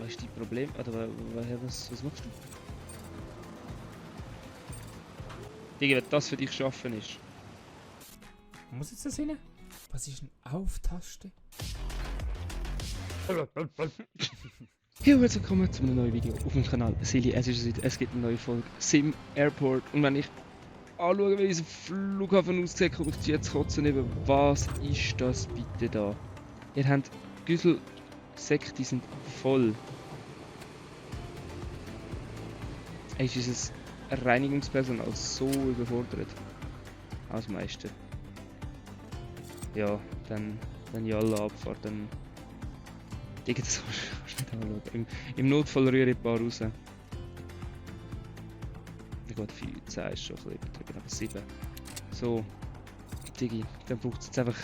Was ist dein Problem? Oder was machst du? Digga, wenn das für dich schaffen ist. Muss jetzt das rein? Was ist eine Auf-Taste? Hey und herzlich willkommen zu einem neuen Video auf dem Kanal Silly. Es gibt eine neue Folge Sim Airport. Und wenn ich anschaue, wie unser Flughafen aussieht, komme ich jetzt kotzen über. Was ist das bitte da? Ihr habt Güsselsäcke, die sind voll. Ist unser Reinigungspersonal so überfordert? Als Meister. Ja, dann ja alle Abfahrt, dann... Digga, das kannst du nicht anschauen. Im Notfall rühre ich ein paar raus. Ja gut, 10 ist schon ein bisschen übertrieben, aber 7. So, Digi, dann braucht es jetzt einfach...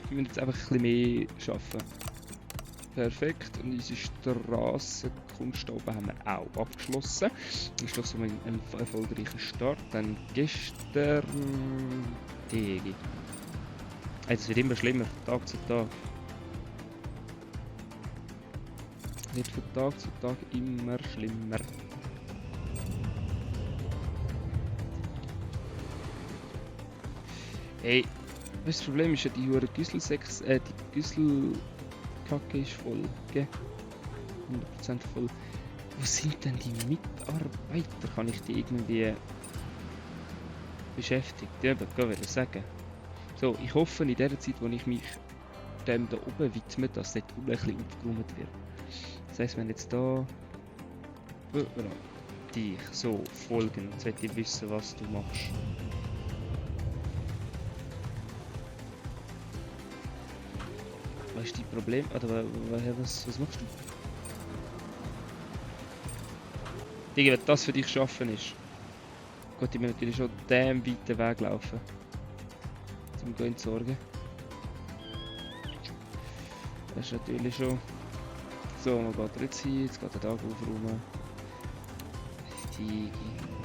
Wir müssen jetzt einfach ein bisschen mehr arbeiten. Perfekt, und unsere Strassenkunst da oben haben wir auch abgeschlossen. Das ist doch so ein erfolgreicher Start. Dann gestern... Digi. Es wird immer schlimmer, von Tag zu Tag. Es wird von Tag zu Tag immer schlimmer. Hey, das Problem ist ja, die hure Güsselsäcke, die Güsselkacke ist voll, gell? 100% voll. Wo sind denn die Mitarbeiter? Kann ich die irgendwie beschäftigt? Ja, das kann ich wieder sagen. So, ich hoffe in der Zeit, wo ich mich dem da oben widme, dass dort unten ein bisschen aufgeräumt wird. Das heisst, wenn jetzt da... dich so folgen, jetzt möchte ich wissen, was du machst. Was ist dein Problem? Oder was machst du? Digga, wenn das für dich schaffen ist. Gut, ich muss natürlich schon den weiten Weg laufen. Zum Gehen zu sorgen. Das ist natürlich schon... So, man geht jetzt hin, jetzt geht der Tag aufräumen.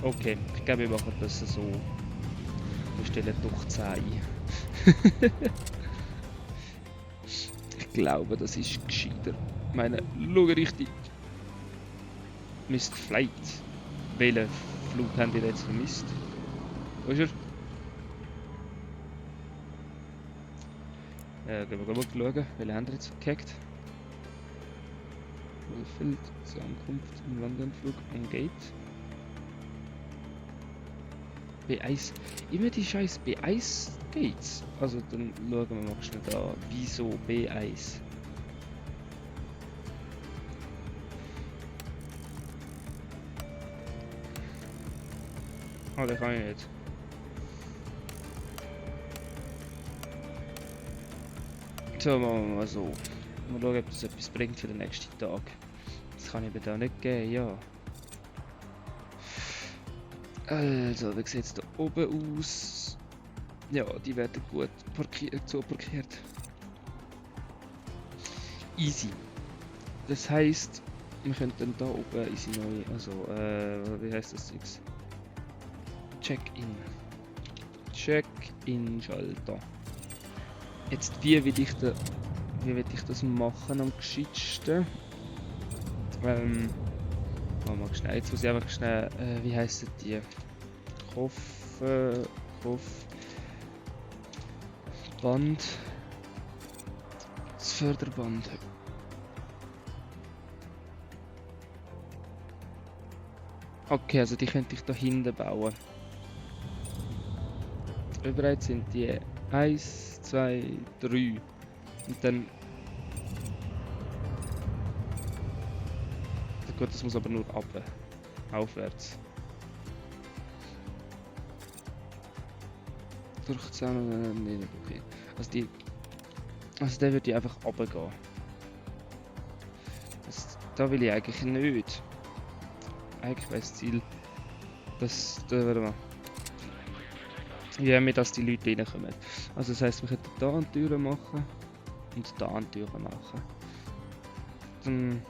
Okay, ich glaube, wir machen das so. Wir stellen doch 10 ein. Ich glaube, das ist gescheiter. Ich meine, schau richtig. Mist Flight. Welchen Flug haben die jetzt vermisst? Wo ist er? Gehen wir mal schauen, welchen haben wir jetzt verkackt? Feld zur Ankunft im Landeanflug am Gate. B1. Immer die scheiß B1 Gates. Also dann schauen wir mal schnell da. Wieso B1? Oh, den kann ich nicht. So, machen wir mal so. Mal schauen, ob das etwas bringt für den nächsten Tag. Das kann ich mir da nicht geben, ja. Also, wie sieht es da oben aus? Ja, die werden gut parkiert. Easy. Das heisst, wir können dann da oben unsere neue, also, wie heißt das jetzt? Check-in. Check-in-Schalter. Jetzt, wie will ich das machen am gescheitsten? Mal schnell, jetzt muss ich einfach schnell, wie heisst die? Band. Das Förderband. Okay, also die könnte ich da hinten bauen. Bereit sind die 1, 2, 3. Und dann... Gut, das muss aber nur runter. Aufwärts. Durch 10, nee, okay. Also der würde einfach runtergehen. Da will ich eigentlich nicht. Eigentlich wäre das Ziel, dass... warte mal. Ja, mit dass die Leute reinkommen. Also das heisst, wir könnten hier eine Tür machen und hier eine Tür machen. Dann...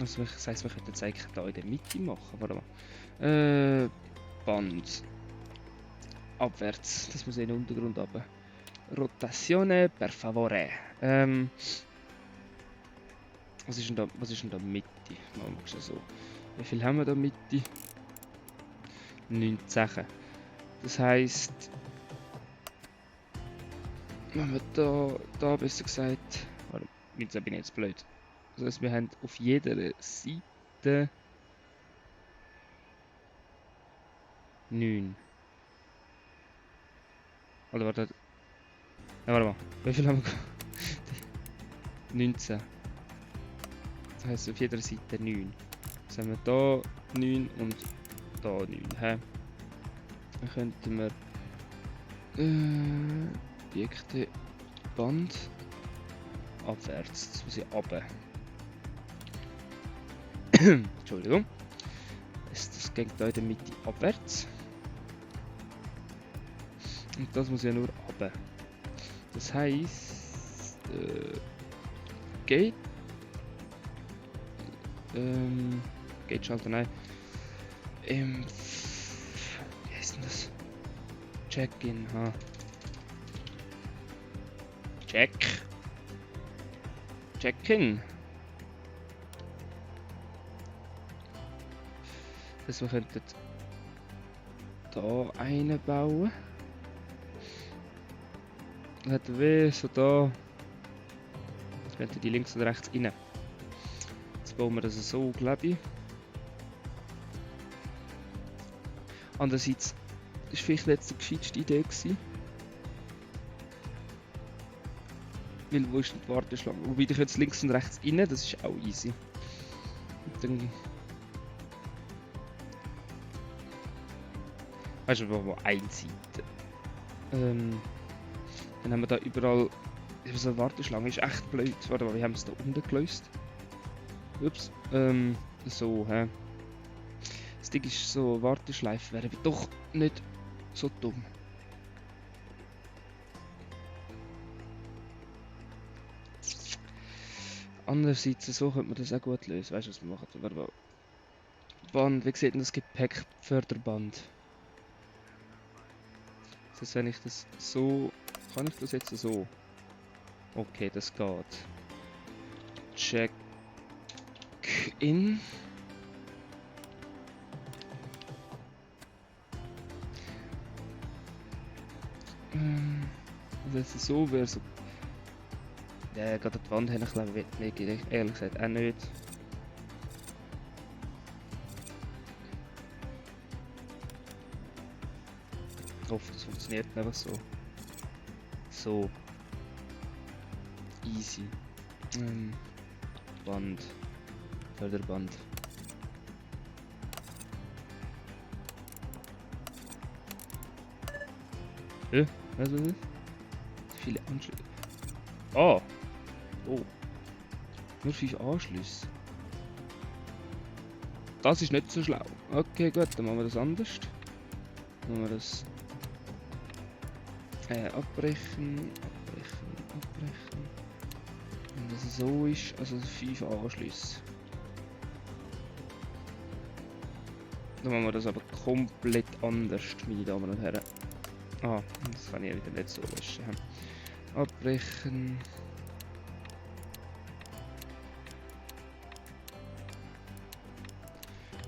Also das heisst, wir könnten es eigentlich hier in der Mitte machen. Warte mal. Band. Abwärts. Das muss in den Untergrund runter. Rotazione per favore. Was ist denn da Mitte? Machen wir schon so. Wie viel haben wir da Mitte? 19. Das heisst, wenn wir da besser gesagt. Warte, jetzt bin ich jetzt blöd. Das heisst, wir haben auf jeder Seite 9. Oder warte. Ja, warte mal. Wie viel haben wir? 19. Das heisst, auf jeder Seite 9. Jetzt haben wir da 9 und da 9. Hä? Dann könnten wir Objekte Band abwärts. Das muss ich runter. Entschuldigung. Das geht hier in der Mitte abwärts. Und das muss ja nur runter. Das heisst Gate. Gate schalten, nein. Wie heißt denn das? Check-in, ha. Check-in. Das heißt, wir könnten da einbauen. Dann hätten wir so da. Könnten die links oder rechts rein. Jetzt bauen wir das so, glaube ich. Andererseits war vielleicht nicht die gescheiteste Idee gewesen. Weil, wo ist denn die Warteschlange? Wobei ich jetzt links und rechts rein, das ist auch easy. Und dann... Weißt du, wo eine Seite. Dann haben wir da überall... So eine Warteschlange ist echt blöd. Warte mal, wie haben wir es da unten gelöst? Ups. So, hä? Das Ding ist so, Warteschleife wäre doch nicht so dumm. Andererseits, so könnte man das auch gut lösen. Weißt du, was wir machen? Warte mal. Band, wie sieht denn das Gepäckförderband? Das heißt, wenn ich das so... Kann ich das jetzt so? Okay, das geht. Check-in. Das ist so, wäre so. Ja, gerade die Wand hin, ich glaube, nicht, ehrlich gesagt, auch nicht. Ich hoffe, das funktioniert einfach so. So. Easy. Band. Förderband. Was ist das? Viele Anschlüsse. Oh! Oh. Nur 5 Anschlüsse. Das ist nicht so schlau. Okay, gut, dann machen wir das anders. Dann machen wir das abbrechen. Wenn das so ist, also 5 Anschlüsse. Dann machen wir das aber komplett anders, meine Damen und Herren. Ah, das kann ich wieder nicht so löschen. Abbrechen.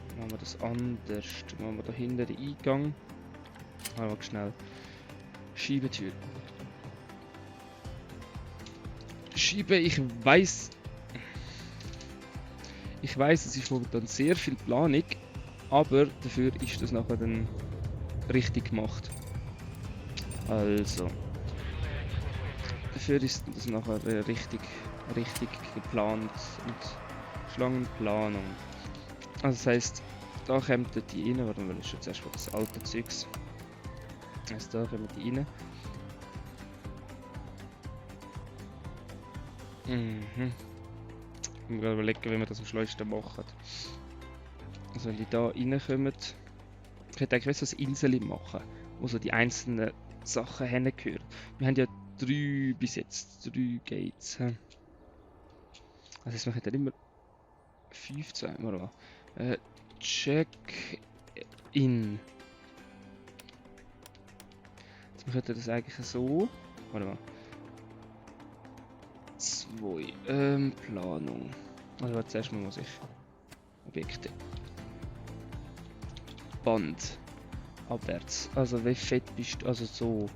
Dann machen wir das anders. Dann machen wir da hinten den Eingang. Aber schnell. Schiebetür. Schiebe, ich weiß, es ist momentan sehr viel Planung, aber dafür ist das nachher dann richtig gemacht. Also, dafür ist das nachher richtig geplant und Schlangenplanung. Also das heisst, da kommen die rein, warte mal, das ist jetzt erstmal das alte Zeugs. Also da kommen die rein. Ich muss gerade überlegen, wie wir das am schleusten machen. Also wenn die da reinkommen, ich hätte eigentlich so ein Insel machen, wo so die einzelnen Sachen hingehören. Wir haben ja 3 bis jetzt, 3 Gates. Also das heisst, wir hätten immer 15 mal. Check-in. Jetzt wir könnten das eigentlich so Warte mal. 2. Planung. Also warte, zuerst mal muss ich Objekte. Band. Abwärts. Also wie fett bist du? Also so.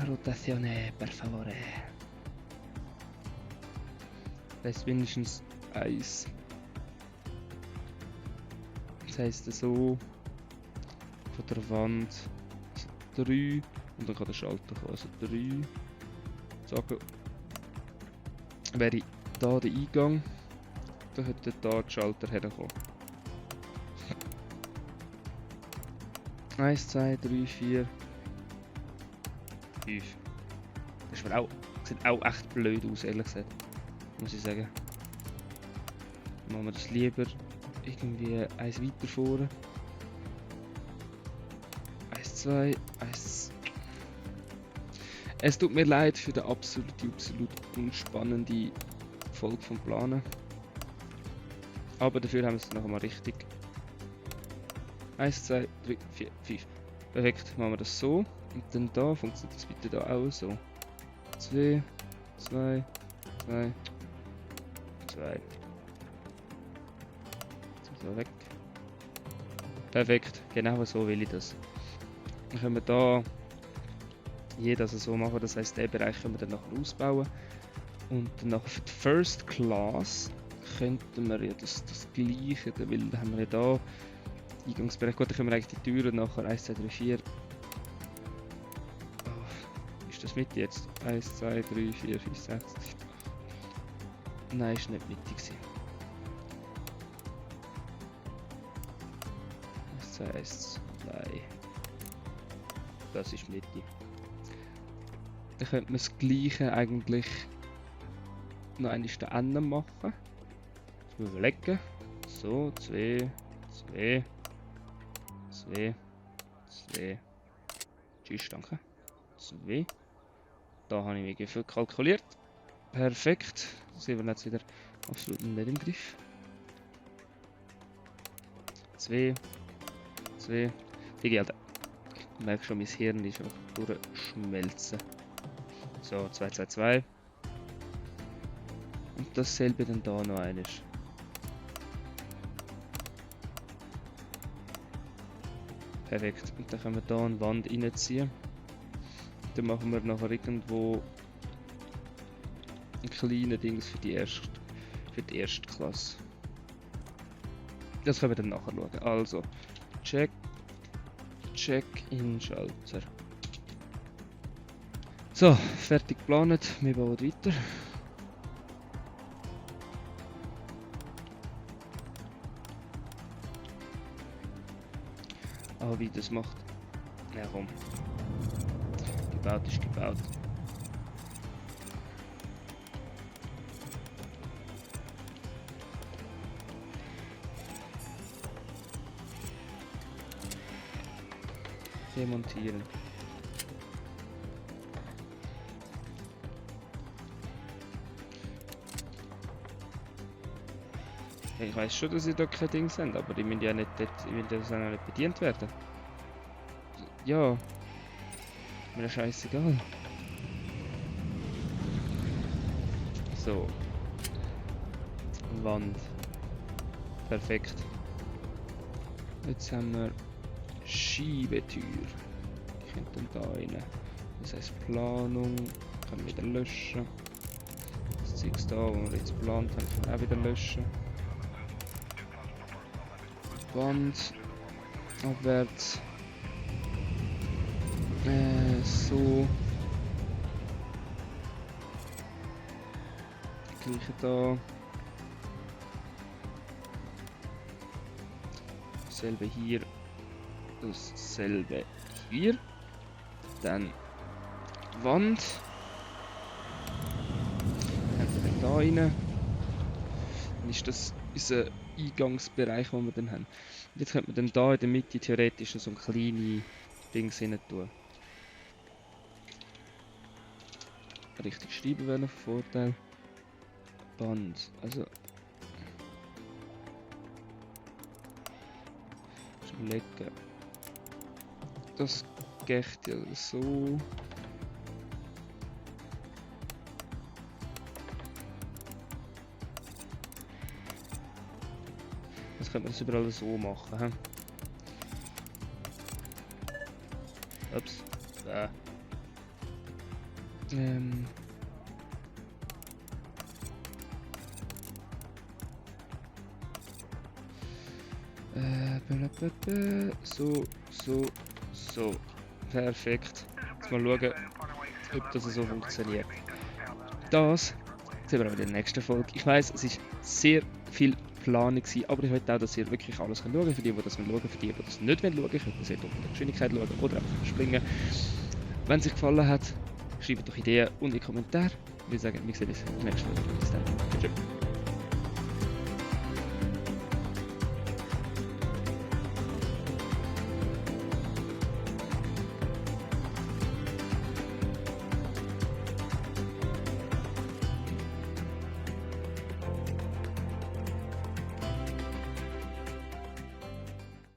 Rotazione, per favore. Das ist wenigstens 1. Das heisst so. Von der Wand. Also 3. Und dann kann der Schalter kommen. Also 3. Sagen. Wäre da der Eingang. Dann hätte da der Schalter herkommen. 1, 2, 3, 4, 5. Das ist auch, sieht auch echt blöd aus, ehrlich gesagt. Muss ich sagen. Machen wir das lieber irgendwie eins weiter vorne. 1, 2, 1. Es tut mir leid für die absolut unspannende Folge vom Planen. Aber dafür haben wir es noch mal richtig. 1, 2, 3, 4, 5. Perfekt, machen wir das so. Und dann da funktioniert das bitte da auch so. 2, 2, 2, 2. So weg. Perfekt, genau so will ich das. Dann können wir da jeder so machen, das heisst, den Bereich können wir dann nachher ausbauen. Und dann nachher für die First Class könnten wir ja das gleiche, weil da haben wir ja da Eingangsbereich. Gut, dann können wir eigentlich die Türen nachher 1, 2, 3, 4. Oh, ist das Mitte jetzt? 1, 2, 3, 4, 5, 6. Nein, ist nicht Mitte gewesen. 1, 2, 1, 2. Das ist Mitte. Dann könnte man das gleiche eigentlich noch einmal da Ende machen. Jetzt müssen wir überlegen. So, 2, 2, 2, 2. Tschüss, danke. 2. Da habe ich mir viel kalkuliert. Perfekt. Sehen wir jetzt wieder absolut nicht im Griff. 2, 2. Die Gelder. Ich merke schon, mein Hirn ist einfach durchschmelzen. So, 2, 2, 2. Und dasselbe dann da noch eines. Perfekt. Und dann können wir da eine Wand reinziehen. Dann machen wir nachher irgendwo ein kleines Dings für die erste Klasse. Das können wir dann nachher schauen. Also, Check-in-Schalter. So, fertig geplant. Wir bauen weiter. Aber wie das macht. Ja, komm. Gebaut ist gebaut. Demontieren. Ich weiß schon, dass sie da kein Ding sind, aber die müssen ja nicht, die müssen ja nicht bedient werden. Ja. Mir scheißegal. So. Wand. Perfekt. Jetzt haben wir Schiebetür. Die kommt dann da rein. Das heisst Planung. Kann man wieder löschen. Das Zeug da, wo wir jetzt geplant haben, kann man auch wieder löschen. Wand. Abwärts. So. Das gleiche da. Dasselbe hier. Dasselbe hier. Dann die Wand. Haben wir da rein. Dann ist das unser Eingangsbereich, den wir dann haben. Und jetzt könnte man dann da in der Mitte theoretisch so ein kleines Ding rein tun. Richtig schreiben wäre noch ein Vorteil. Band. Also. Überlegen. Das Spaghetti oder so. Jetzt könnte man das überall so machen. He? Ups. So. Perfekt. Jetzt mal schauen, ob das so funktioniert. Das sehen wir aber in der nächsten Folge. Ich weiss, es ist sehr viel Planung gewesen, aber ich möchte auch, dass ihr wirklich alles schauen könnt. Für die das schauen, für die das nicht schauen wollen, könnt ihr unter der Geschwindigkeit schauen oder einfach springen. Wenn es euch gefallen hat, schreibt doch Ideen und in die Kommentare. Ich würde sagen, wir sehen uns in der nächsten Folge. Bis dann. Tschüss.